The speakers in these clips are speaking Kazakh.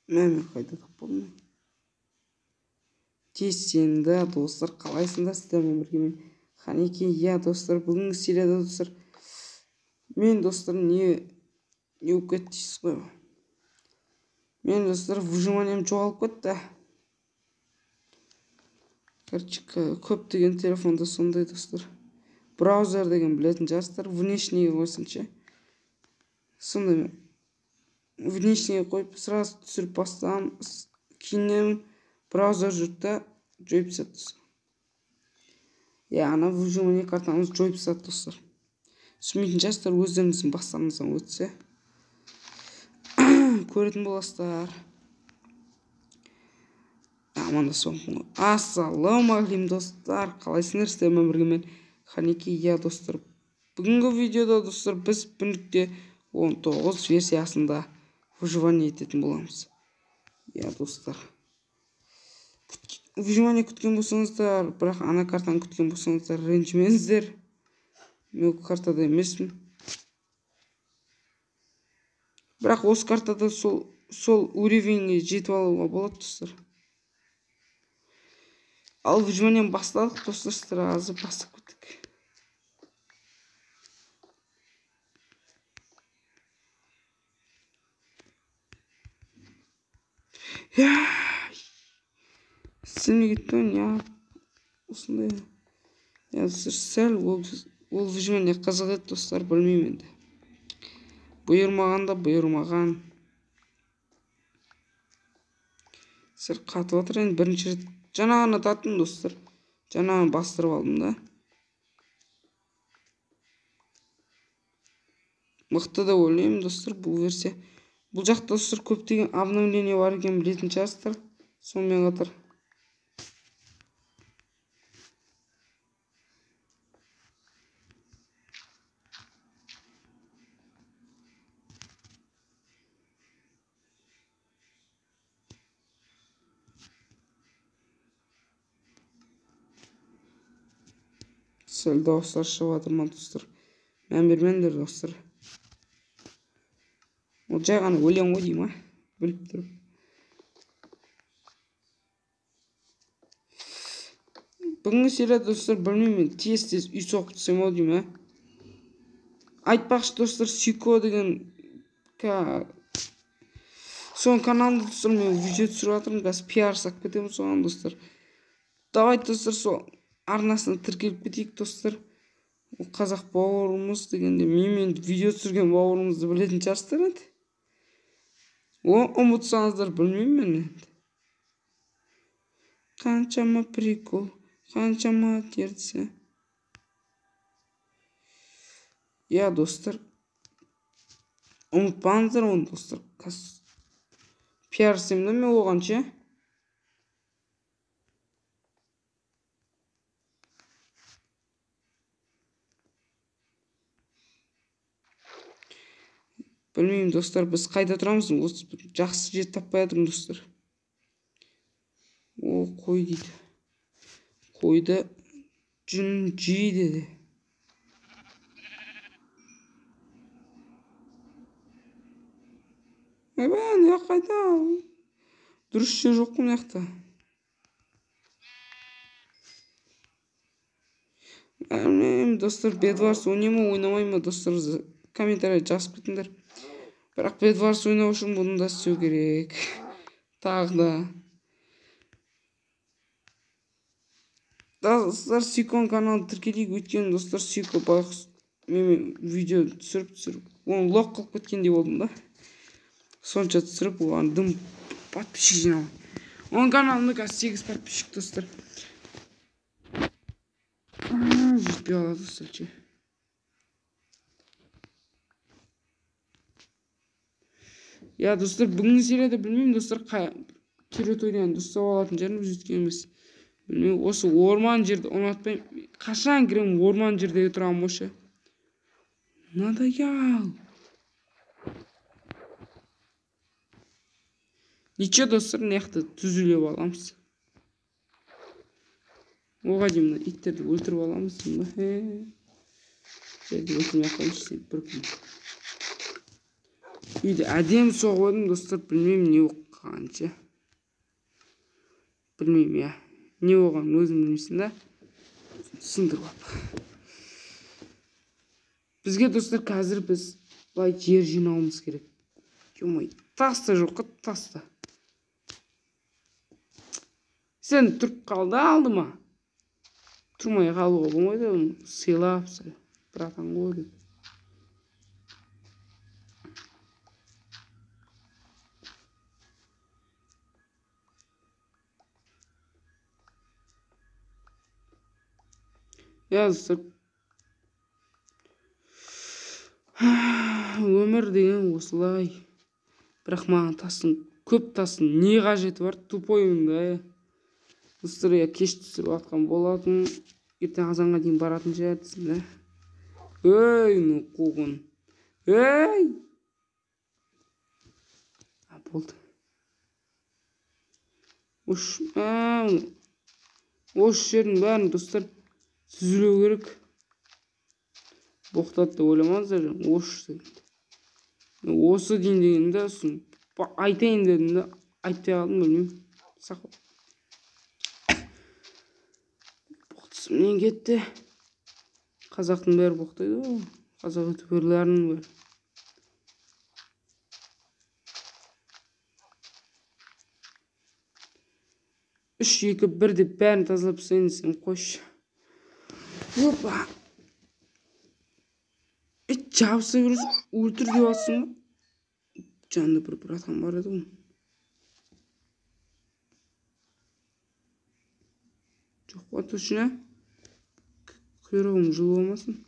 Мә, мен қайда таппадым. Тез достар, қалайсыңдар? Сіздермен бірге мен Ханеке. Иә, достар, бүгінгі серияда достар, мен достар не болып кетті дейсіз ғой. Мен достар выживанием жоғалып кетті. Короче, көптеген телефонда сондай достар. Браузер деген білетін шығарсыздар, внешнийге қойсыншы. Сондай внешнийге қойып сразу түсіріп бастағам, кейіннен браузер жүрді да жойып тастады достар. Иә, ана выживание картамыз жойып тастады достар. Түсінбейтін шығарсыздар, өздеріңіздің бастарыңыздан өтсе көретін боласыздар. Амандасып ассалаумағалейкум достар, қалайсыңдар? Сіздермен бірге мен Ханеке. Иә, достар, бүгінгі видеода достар біз 1.19 версиясында выживание ететін боламыз. Иә, достар, выживание күткен болсаңыздар, бірақ ана картаны күткен болсаңыздар, ренжімеңіздер. Мен ол картада емеспін. Бірақ осы картада сол уровеньге жетіп алуға болады достар. Ал выживаниені бастадық достар, сразу бастап кеттік. Істемей кетті ғой, не осындай. Иә, достар, сәл ол выживание қызық еді достар, білмеймін енді. Бұйырмаған да бұйырмаған. Сәл қатып жатыр енді, бірінші рет жаңа ғана таттым достар. Жаңа ғана бастырып алдым да. Мықты да ойлаймын достар бұл версия. Бұл жақта достар көптеген обновление бар екенін білетін шығарсыздар. Сонымен қатар сәл дауыстар шығып жатыр ма достар? Мән бермеңдер достар. Ол жай ғана өлең ғой деймін, біліп тұрып. Бүгінгі серияда достар, білмеймін мен, тез-тез үй соғып түсем ау деймін, Айтпақшы достар, Сико деген соның каналында достар мен видео түсіріп жатырмын, қазір пиар жасап кетемін соған достар. Давайте достар, сол арнасына тіркеліп кетейік достар. Ол қазақ бауырымыз дегенде менімен видео түсірген бауырымызды білетін шығарсыздар енді. Ұмытсаңыздар білмеймін мен енді. Қаншама прикол, қаншама тердісі. Иә, достар, ұмытпаңыздар оны достар. Пиар істеймін да мен оған ше. Білмеймін достар, біз қайда тұрамыз? Осы жақсы жер таппай жатырмын достар. О, қой дейді. Қойды жүн жейді. Ойбай, мына қайда? Дұрыс жер жоқ қой мына жақта. Білмеймін достар, Бедварс ойнай ма, ойнамай ма достар, комментарий жазып кетіңдер. Бірақ Бедварс ойнау үшін бұны да істеу керек. Тағы да. Достар, Сикон каналын тіркелейік, өйткені достар Сико байғұс менімен видео түсіріп, оны лоқ қылып кеткендей болдым да. Сонша түсіріп, оған дым подписчик жинамай. Оның каналында қазір 8 подписчик достар. Жетпей қалады достар ше. Я достар, бүгінгі серияда білмеймін достар, қай территорияны дұрыстап алатын жеріміз, өйткені біз білмеймін, осы орман жерді ұнатпаймын. Қашан кіремін, орман жердегі тұрамын осы. Надоел. Ничего достар, мына жақты түзулеп аламыз. Оға дейін мына иттерді өлтіріп аламыз деймін ба? Жерді өлтірмей ақ қояйыншы сен бір күн. Үйді әдемі соғып едім, достар, білмеймін не болып қалғанын ше. Білмеймін, иә. Не болғанын өзім білмейсің да. Сындырып алып. Бізге, достар, қазір біз былай жер жинауымыз керек. Ё-моё, тас та жоқ қой, тас та. Сен тұрып қалды алдыма. Тұрмай қалуға болмайды, оны сыйлап, братан ғой деп. Иә, достар. Өмір деген осылай. Бірақ маған тастың, көп тастың не қажеті бар? Тупоймын да, иә. Достар, иә, кеш түсіріп жатқан болатын. Ертең азанға дейін баратын шығарсың да. Ей, ну қуғын. Ей! А, болды. Осы жердің бәрін, достар, сүзілу керек. Боқтады деп ойламаңыздар, осы дегенде. Осы дейін дегенде, сосын айтайын дедім де, айтпай қалдым, білмеймін. Сақ. Боқтысымен кетті. Қазақтың бәрі боқтайды ғой. Қазақ ютуберлерінің бәрі. 3, 2, 1 деп бәрін тазалап тастайын десем, қойшы. Опа. Жабыса бересің, өлтір деп алсың ба? Жанында бір братан бар еді ғой. Жоқ па, точно? Құйрығым жұлып алмасын.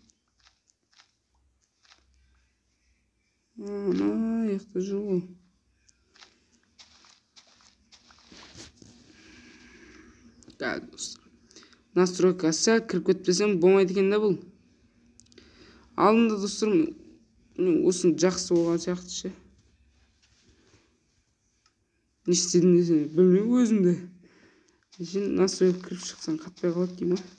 Ана жақта жүр ғой. Қазір, достар. Настройка сәл кіріп кетпесем болмайды екен да бұл. Алдында, достар, осыны жақсы болған сияқты ше. Не істедім десем, білмеймін өзім де. Сен настройка кіріп шықсаң қатпай қалады деймін ба?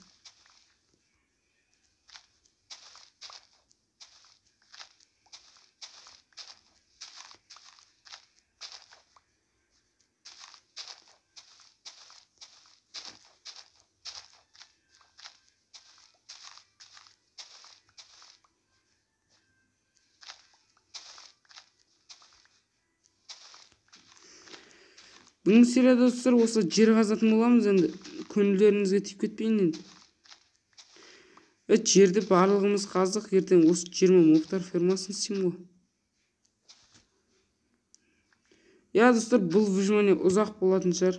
Бүгінгі серияда, достар, осы жер қазатын боламыз енді. Көңілдеріңізге тиіп кетпейін енді. Жерді барлығымыз қаздық. Ертең осы 20 мобтар фермасын істеймін ғой. Иә, достар, бұл выживание ұзақ болатын шығар.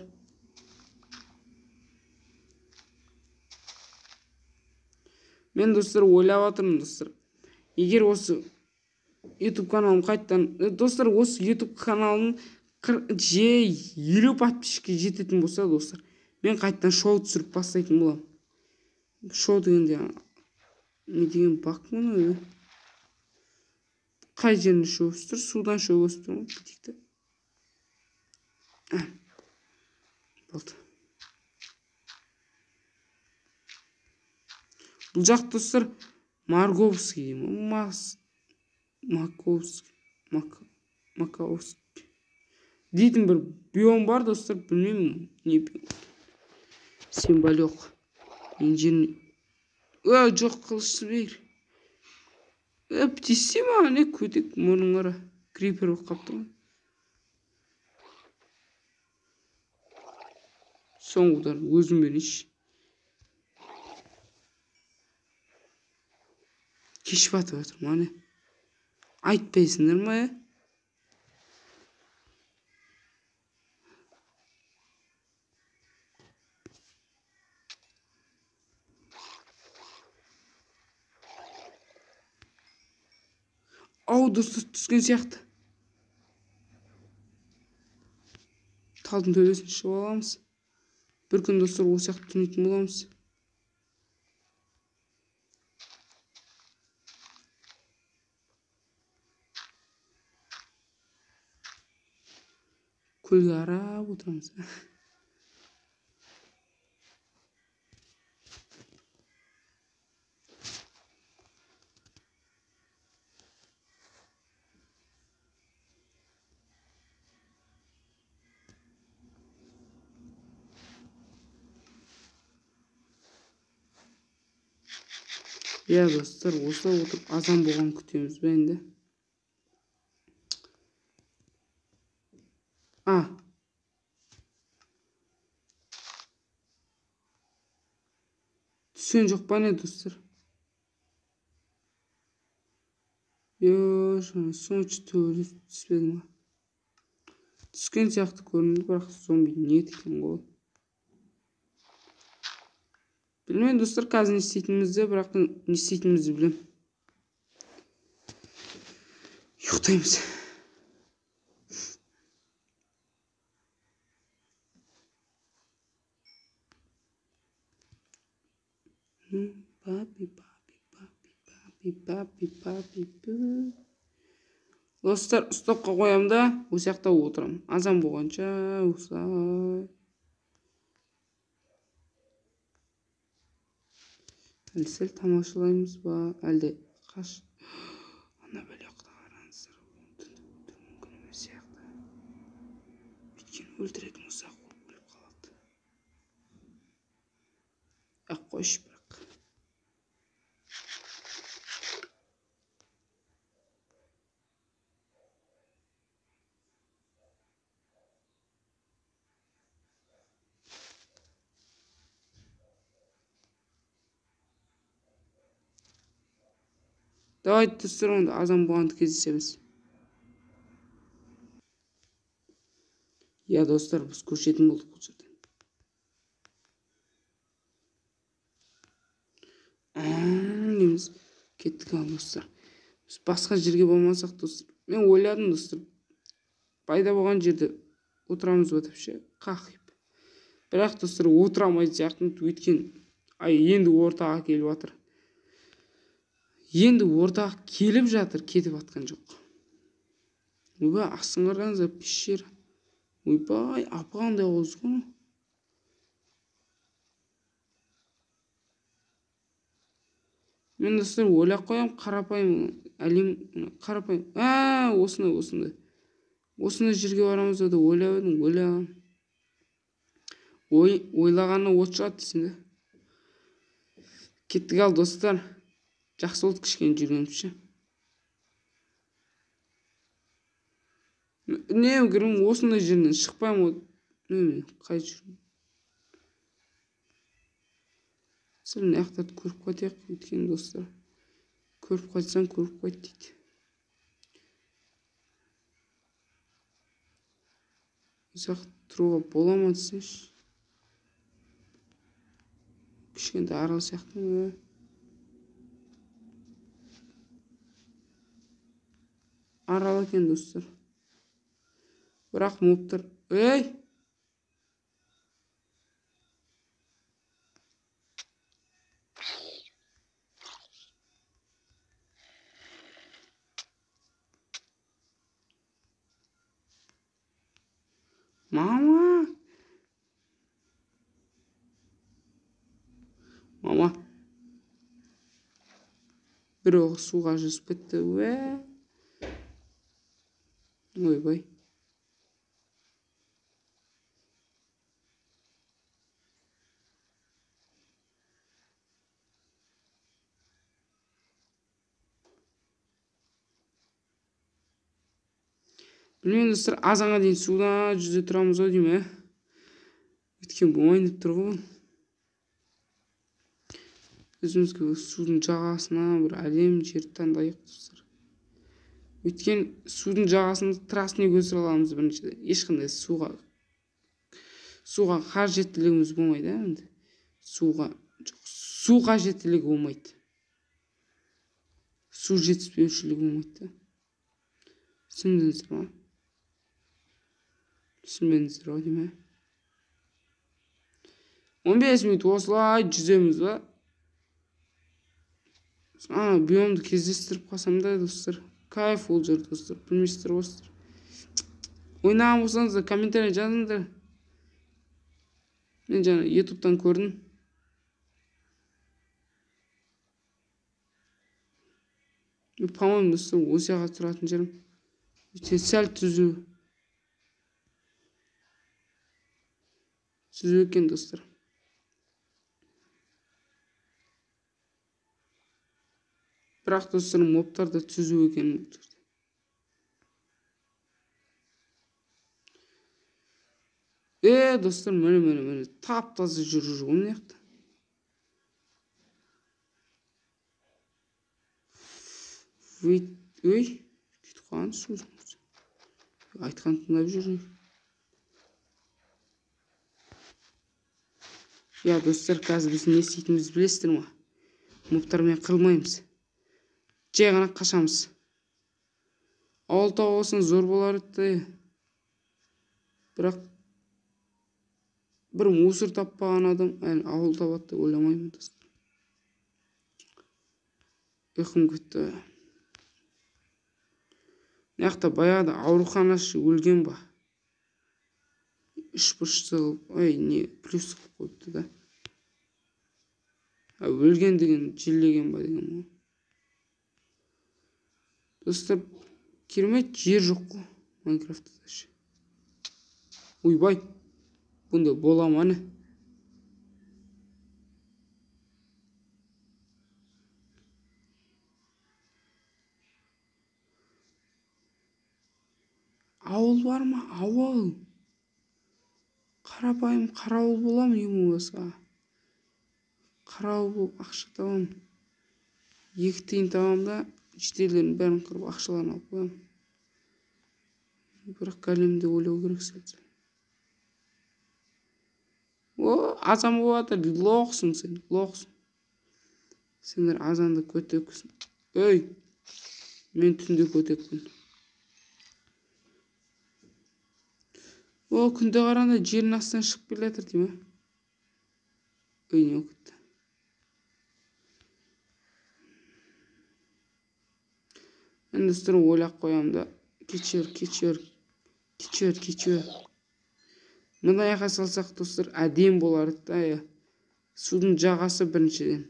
Мен, достар, ойлап жатырмын, достар. Егер осы YouTube каналым қайтадан, достар, осы YouTube каналым 50 подписчикке жететін болса, достар, мен қайтадан шоу түсіріп бастайтын боламын. Шоу дегенде не деген бак мұны? Қай жерінде шоу өсіп тұр? Судан шоу өсіп тұр ғой, бүйтейік те. Болды. Бұл жақ, достар, Марговский деймін. Маковский, Маковский дейтін бір биом бар, достар, білмеймін не биом. Сен балек. Мен жерін... Жоқ, қылышты бер. Тиіссе маған, не көтек мұрның қара. Крипер болып қапты ғой. Соңғы ударын өзім берейінші. Кеш батып жатыр ма, не? Айтпайсыңдар ма, е? Ау, достар, түскен сияқты. Талдың төбесін шығып аламыз. Бір күн, достар, осы жақта түнейтін боламыз. Көлге қарап отырамыз. Иә, достар, осылай отырып азан болғанын күтеміз бе енді? А. Түскен жоқ па не, достар? Йо, сонша төбелесіп түспеді ма? Түскен сияқты көрінді, бірақ зомби не екен ғой. Білмеймін, достар, қазір не істейтінімізді, бірақ не істейтінімізді білемін. Ұйықтаймыз. Папи, папи, папи, папи, папи, папи, пу. Достар, стопқа қоямын да, осы жақта отырамын. Азан болғанша осылай. Әлі сәл тамашалаймыз ба? Әлде қаш. Ана бәле қараңыздар, өлтіру мүмкін емес сияқты. Өйткені өлтіретін болсақ, ол өліп қалады. Ақ қойшы бірақ. Давайте, достар, онда азан болғанда кездесеміз. Иә, достар, біз көшетін болдық бұл жерден. Дейміз. Кеттік ал, достар. Біз басқа жерге болмасақ, достар. Мен ойладым, достар. Пайда болған жерде отырамыз ба деп ше, қақиып. Бірақ, достар, отыра алмайтын сияқтымын, өйткені ай енді ортаға келіп жатыр. Енді ортаға келіп жатыр, кетіп атқан жоқ. Ойбай, астын қараңыздар, пещера. Ойбай, апа қандай ауыз ғой. Мен, достар, ойлап қоямын, қарапайым әлем, қарапайым. А, осындай, осындай. Осындай жерге барамыз деп ойлап едім, ойлағам. Ой, ойлағаны от шығады дейсің де. Кеттік ал, достар. Жақсы болды кішкене жүргенімізше. Үнемі кіремін, осындай жерінен шықпаймын ғой. Мен қай жүрмін? Сәл мына жақтарды көріп қайтайық, өйткені, достар, көріп қайтсаң көріп қайт дейді. Ұзақ тұруға бола ма десеңші. Кішкентай арал сияқты ма? Арал екен, достар. Бірақ мобтар. Ей! Мама! Мама! Бір оғы суға жүзіп кетті. Уә! Ойбай. Білмеймін, достар, азанға дейін суда жүзе тұрамыз ау деймін, ә? Өйткені болмайын деп тұр ғой. Өзімізге судың жағасына бір әдемі жер таңдайық, достар. Өйткені судың жағасында тростник өсіре аламыз біріншіден. Ешқандай суға қажеттілігіміз болмайды, ә, енді. Суға, жоқ, су қажеттілігі болмайды. Су жетіспеушілігі болмайды да. Түсіндіңіздер ма? Түсінбедіңіздер ау деймін, ә? 15 минут осылай жүземіз ба? Ана биомды кездестіріп қалсам да, достар. Кайф ол жер, достар. Білмейсіздер ғой сіздер. Ойнаған болсаңыздар, комментарий жазыңдар. Мен жаңа ютубтан көрдім. По-моему, достар, осы жаққа тұратын жерім. Өйткені сәл түзу. Түзу екен, достар. Бірақ достар, мобтар да түзу екен бұл жерде. Достар, міне, тап-таза жер жүр ғой мына жақта. Ой, кетіп қалған сөзім. Айтқан тыңдап жүр. Я, достар, қазір біз не істейтінімізді білесіздер ма? Мобтармен қырылмаймыз. Жай ғана қашамыз. Ауыл тауып алсаң зор болар еді. Бірақ бір мусор таппаған адам әлі ауыл табады деп ойламаймын, достар. Ұйқым кетті. Мына жақта баяғыда ауруханашы өлген ба? Үш бұрышты қылып, ой, не, плюс қылып қойыпты да. Өлген деген жерлеген ба деген ғой. Достар, керемет жер жоқ қой Майнкрафтта да ше. Ойбай, бұндай бола ма не? Ауыл бар ма? Ауыл. Қарапайым қарауыл боламын ең болмаса. Қарауыл болып ақша табамын. 2 тиын табамын да, шетелдердің бәрін қырып ақшаларын алып қоямын. Бірақ големді ойлау керек сәл. О, азан болып жатыр, лоқсың сен, лоқсың. Сендер азанды көтексің. Ей, мен түнде көтекпін. О, күнде қарағанда жердің астынан шығып келе жатыр дей ма? Ой, не болып кетті? Мен достар ойлап қоямын да. Кешір, кешір. Кешір, кешір. Мына жаққа салсақ, достар, әдемі болар еді да, иә. Судың жағасы біріншіден.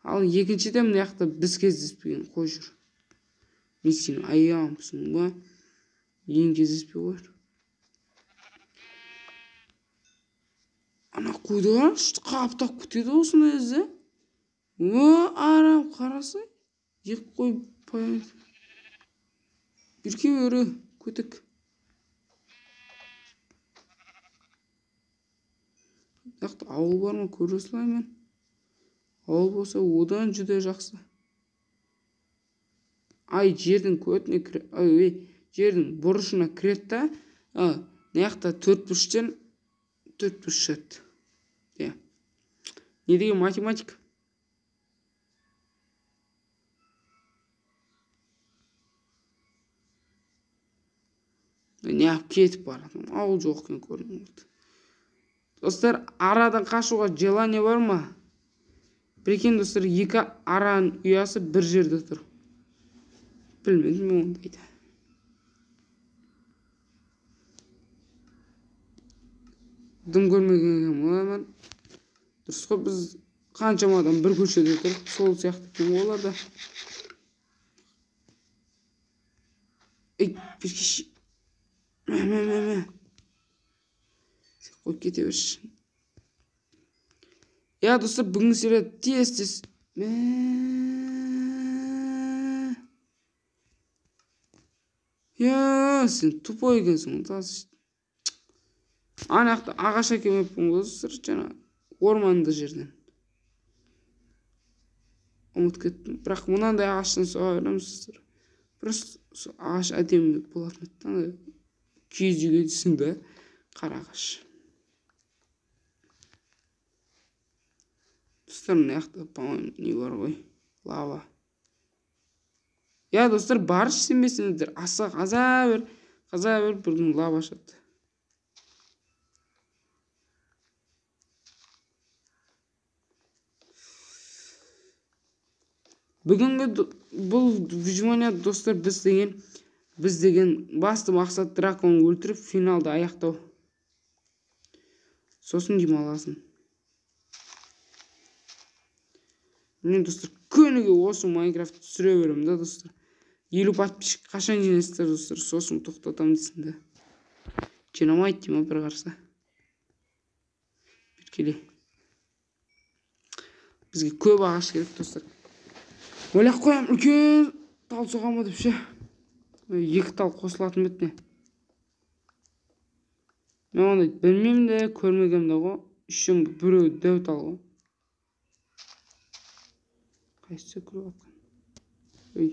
Ал екіншіден мына жақта біз кездеспеген қой жүр. Мен сені аяғымсың ба? Ең кездеспей қойыр. Ана қойды қарашы, қаптап кетеді осындай ізі. О, арам, қарасай. Екі қой бірке өрі, көтік. Мына жақта ауыл бар ма, көре салайын мен. Ауыл болса, одан жүдә жақсы. Ай, жердің көтіне кіре, ай, ой, жердің бұрышына кіреді да, мына жақта төрт бұрыштан төрт бұрыш шығады. Иә. Не деген математика? Неғып кетіп баратырмын? Ауыл жоқ екен көрініп. Достар, арадан қашуға желание бар ма? Прикинь, достар, екі араның ұясы бір жерде тұр. Білмедім мен ондайды. Дым көрмеген екенмін ғой мен. Дұрыс қой, біз қаншама адам бір көшеде тұрып, сол сияқты екен ғой олар да. Ей, беркеші. Мә, мә, мә, мә. Сен қойып кете берші. Я, достар, бүгінгі серия тез-тез. Мә. Я, сен тупой екенсің ғой, тас. Ана жақта ағаш әкелмеппін ғой, достар, жаңа орманды жерден. Ұмытып кеттім. Бірақ мынандай ағаштан соға береміз, достар. Просто сол ағаш әдемі болатын еді да, андай киіз үйге дейсің да, қара ағаш. Достар, мына жақта, по-моему, не бар ғой, лава. Я, достар, барыш сенбесеңіздер, аса қаза бер, қаза бер, бір күні лава шығады. Бүгінгі бұл выживание, достар, біз деген басты мақсат дракон өлтіріп финалды аяқтау. Сосын демаласың. Мен, достар, күніге осы Майнкрафтты түсіре беремін да, достар. 50 подписчик қашан жинайсыздар, достар, сосын тоқтатамын дейсің да. Жинамайды деймін бір қараса. Бір келе. Бізге көп ағаш керек, достар. Ойлап қоямын, үлкен тал соға ма деп ше. Екі тал қосылатын бет не? Мен оны білмеймін де, көрмегенмін де ғой. Үшің біреуі дәу тал ғой. Қайсысы күліп жатқан? Ой.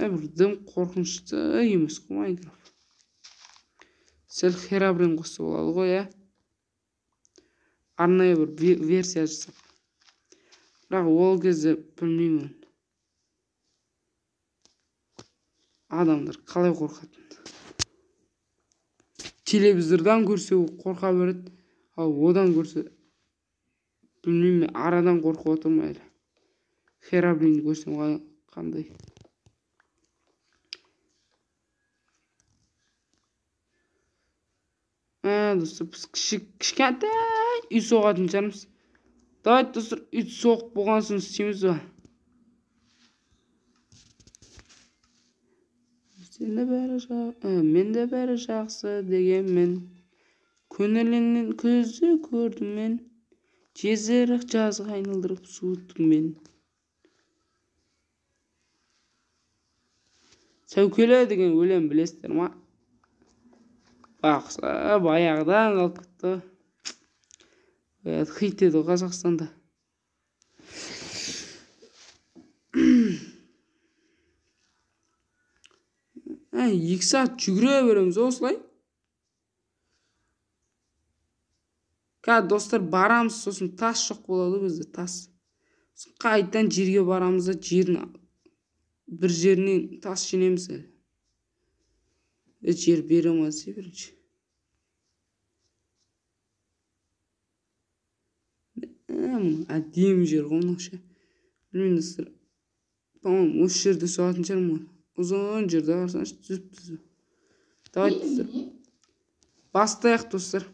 Бір дым қорқынышты емес қой Майнкрафт. Сәл Херабрин қосса болады ғой, ә? Арнайы бір версия жасап. Бірақ ол кезде білмеймін. Адамдар қалай қорқатын. Телевизордан көрсе қорқа береді, ал одан көрсе білмеймін, арадан қорқып отырмын әлі. Херабринді көрсем қандай. Достар, біз кішкентай үй соғатын шығармыз. Давайте, достар, үй соғып болған соң істейміз ба? Менде бәрі жақсы дегенмен, көңіліңнен көзді көрдім мен, тезірек жазға айналдырып суыттың мен. Сәукеле деген өлең білесіздер ма? Бақса, баяғыдан қалып кетті. Хит еді Қазақстанда. 2 сағат жүгіре береміз осылай. Қазір достар барамыз, сосын тас жоқ болады бізде, тас. Сосын қайтадан жерге барамыз да, жердің бір жерінен тас жинаймыз әлі. Жер бере ма десе бірінші. Әдемі жер ғой мынау ше. Білмеймін достар. По-моему, осы жерде соғатын шығармын ғой. Ұзын жерде қарасаңшы, түзіп-түзу. Давайте достар. Бастайық достар.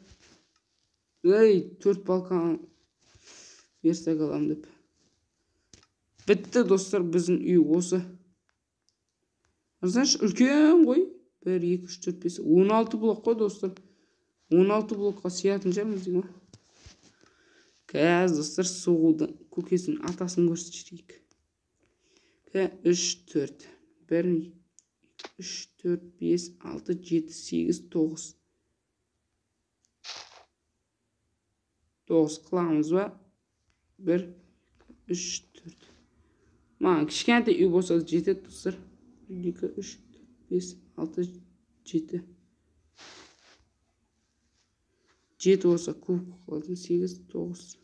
Ей, 4 балка верстак аламын деп. Бітті достар, біздің үй осы. Қарасаңшы, үлкен ғой. 1, 2, 3, 4, 5, 16 блок қой достар. 16 блокқа сиятын шығармыз деймін ғой. Қазір достар соғудың көкесінің атасын көрсетейік. 3, 4, 1, 3, 4, 5, 6, 7, 8, 9. 9 қыламыз ба? 1, 3, 4. Маған кішкентай үй болса жетеді достар. 1, 2, 3, 4, 5, 6, 7. 7 болса көп қылатын, 8, 9.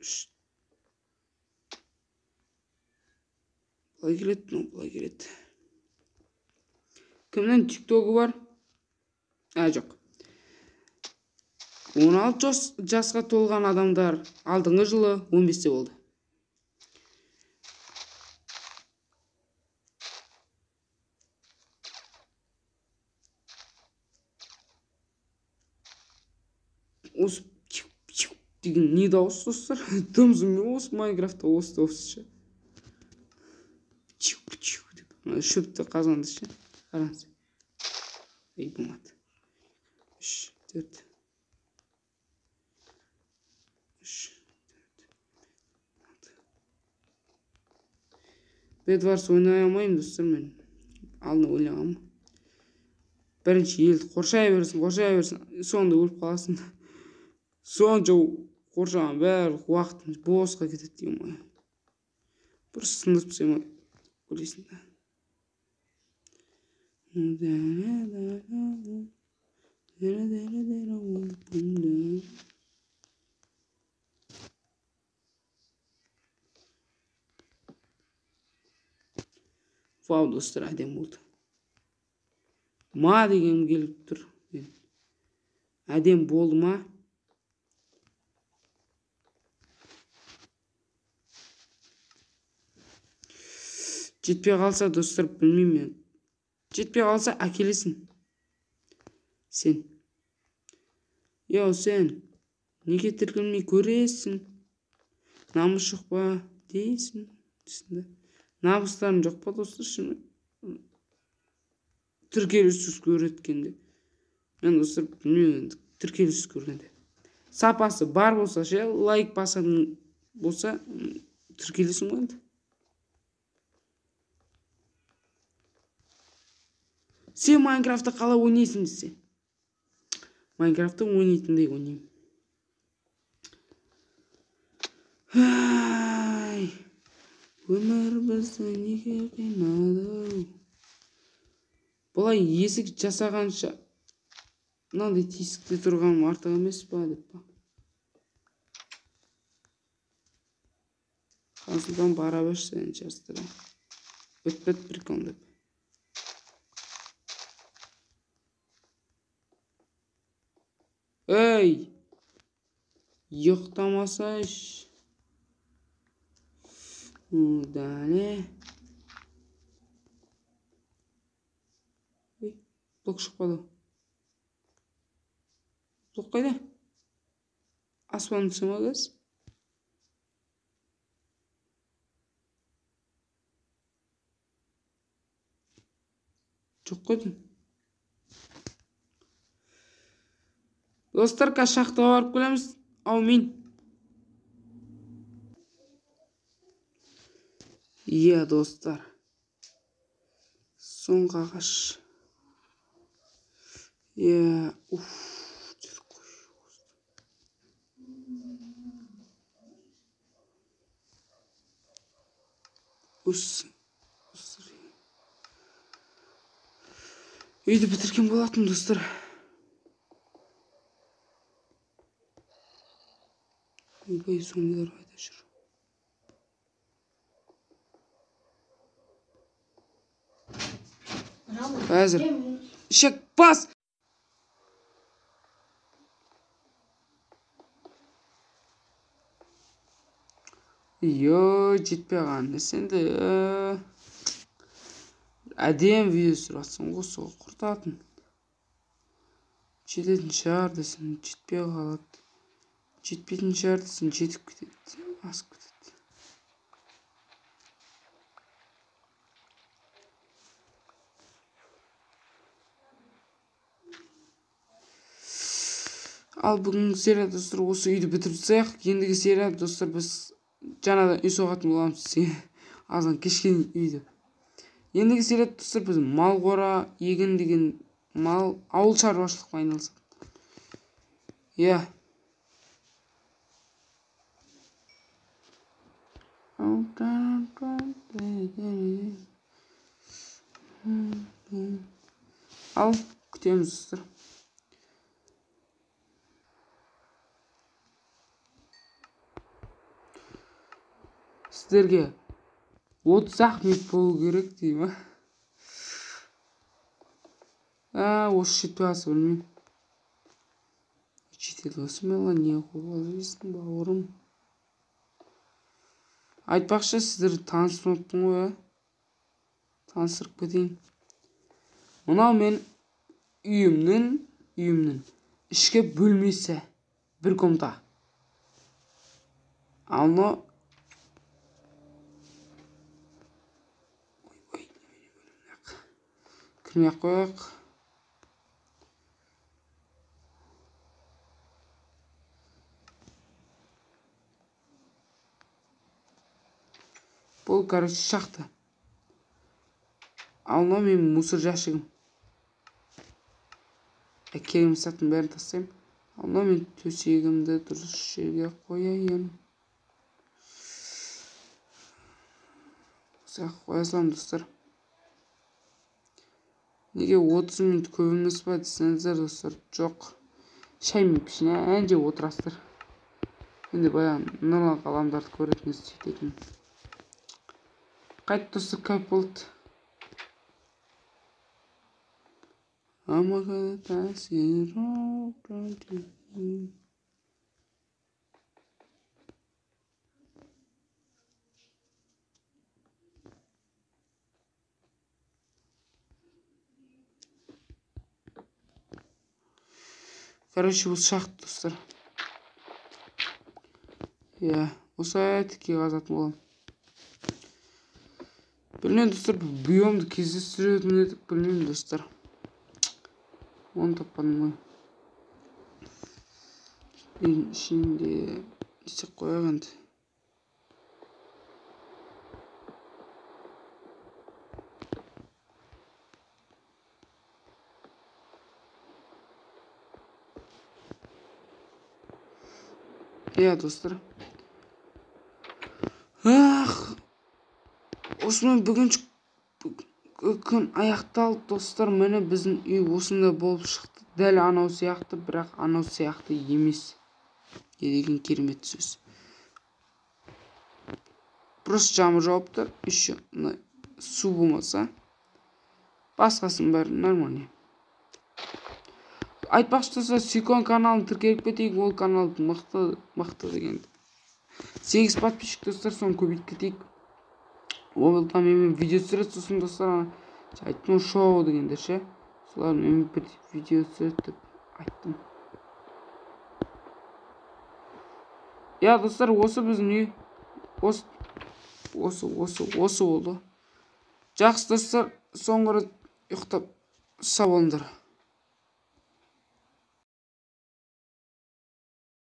3. Былай келеді, мынау былай келеді. Кімнің тиктогы бар? Жоқ. 16 жасқа толған адамдар алдыңғы жылы 15-те болды. Осы деген не дауыс достар? Дым-зым осы Майнкрафтта осы дауыс ше. Чиу-чиу деп. Шөпті қазанды ше. Қараңыз. Ей, болмады. 3, 4. 3, 4, 6. Бедварс ойнай алмаймын достар мен. Алдын ойлағанмын. Бірінші елді қоршай берсін, қоршай берсін, соңында өліп қаласың. Сонша қоршаған барлық уақытым босқа кетеді деймін ғой. Бір сындырып тастаймын ойлайсың да. Вау, достар, әдемі болды. Ма дегенім келіп тұр. Әдемі болды ма? Жетпей қалса, достар, білмеймін мен. Жетпей қалса, әкелесің. Сен. Йоу, сен. Неге тіркелмей көресің? Намыс жоқ па дейсің? Дейсің да. Намыстарың жоқ па, достар, шын? Тіркелусіз көреткенде. Мен достар білмеймін енді, тіркелусіз көргенде. Сапасы бар болса ше, лайк басатын болса, тіркелесің ғой енді. Сен Майнкрафтты қалай ойнайсың десе, Майнкрафтты ойнайтындай ойнаймын. Ай, өмір бізді неге қинады? Бұлай есік жасағанша мынандай тесікте тұрғаным артық емес па деп па? Хансұлтан бара берші сен жаздыра. Өтпет прикол деп. Ей! Ұйықтамасайшы. Далее. Ой, блок шықпады. Блок қайда? Аспанның түсі ма қазір? Жоқ қой деймін. Достар, қазір шахтаға барып келеміз. Аумин. Иә, достар. Соңғы ағаш. Иә, уф. Үйді бітірген болатын, достар. Ойбай, зомбилар қайда жүр? Қазір. Ішек бас! Йо, жетпей қалған несі енді? Әдемі видео түсіріп жатсың ғой, сол құртатын. Жететін шығар десең, жетпей қалады. Жетпейтін шығар десең, жетіп кетеді, асып кетеді. Ал бүгінгі серия, достар, осы үйді бітіріп тастайық. Ендігі серия, достар, біз жаңадан үй соғатын боламыз. Азан кешке үй деп. Ендігі серия, достар, біз мал қора, егін деген мал, ауыл шаруашылықпен айналысады. Иә. Ал, күтеміз, достар. Сіздерге 30-ақ минут болу керек дей ма? Осы жетпей қалса білмеймін. Жетеді осы мела, не қылып жүрсің, бауырым? Айтпақшы, сіздерді таныстырмаппын ғой, ә? Таныстырып кетейін. Мынау мен үйімнің ішкі бөлмесі, бір комната. Ал мынау кірмей ақ қояйық. Бұл, короче, шахта. Ал мынау менің мусор жәшігім. Әкелім заттың бәрін тастаймын. Ал мынау мен төсегімді дұрыс жерге қояйын. Осы қоя саламын, достар. Неге 30 минут көп емес па десеңіздер, достар, жоқ. Шай мен пішіне ән жеп отырасыздар. Енді баяғы Нұрлан ғаламдарды көретін сөйтетін. Қайтты, достар, кайф болды. Короче, бұл шахта, достар. Иә, осылай тіке қазатын боламын. Білмеймін, достар, биомды кездестіретін едік, білмеймін, достар. Оны таппадым ғой. Үйдің ішінде не істеп қояйық енді. Иә, достар. Ах, осымен бүгінгі күн аяқталды, достар. Міне біздің үй осындай болып шықты. Дәл анау сияқты, бірақ анау сияқты емес. Не деген керемет сөз. Просто жаңбыр жауып тұр, еще мына су болмаса, басқасының бәрі нормально. Айтпақшы, достар, Сүйкон каналын тіркеліп кетейік. Ол канал мықты, мықты деген. 8 подписчик, достар, соны көбейтіп кетейік. Ол да менімен видео түсіреді, сосын, достар, ана, айттым ғой, шоу дегендер ше. Солар менімен бір видео түсіреді деп айттым. Иә, достар, осы біздің үй. Осы, осы, осы, осы болды. Жақсы, достар, соңғы рет ұйықтап сау болыңдар.